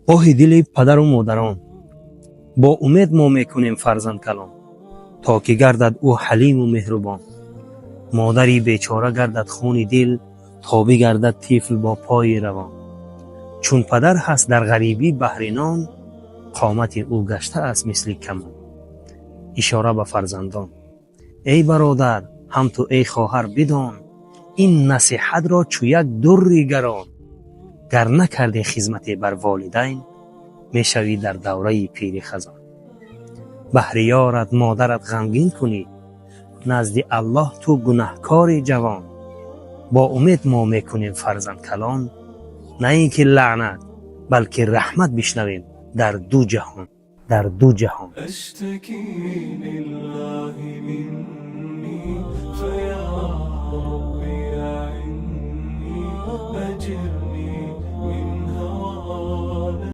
Оҳи дили падару модарон, бо умед мо мекунем фарзанд калон, то ки гардад ӯ ҳалиму меҳрубон. Модари бечора гардад хуни дил, то бигардад тифл бо пои равон. Чун падар ҳаст дар ғарибӣ баҳри нон, қомати ӯ гаштааст мисли камон. Ишора ба фарзандон: эй бародар, ҳам ту, эй хоҳар, бидон ин насиҳатро чу як дурри гарон. Гар накардӣ хизмате бар волидайн, мешавӣ дар давраи пири хазон. Баҳри ёрат модарат ғамгин кунӣ, назди Аллоҳ ту гунаҳкори ҷавон. Бо умед мо мекунем фарзанд калон, на ин ки лаънат, балки раҳмат бишнавем дар ду ҷаҳон, дар ду ҷаҳон. أشتكي لله من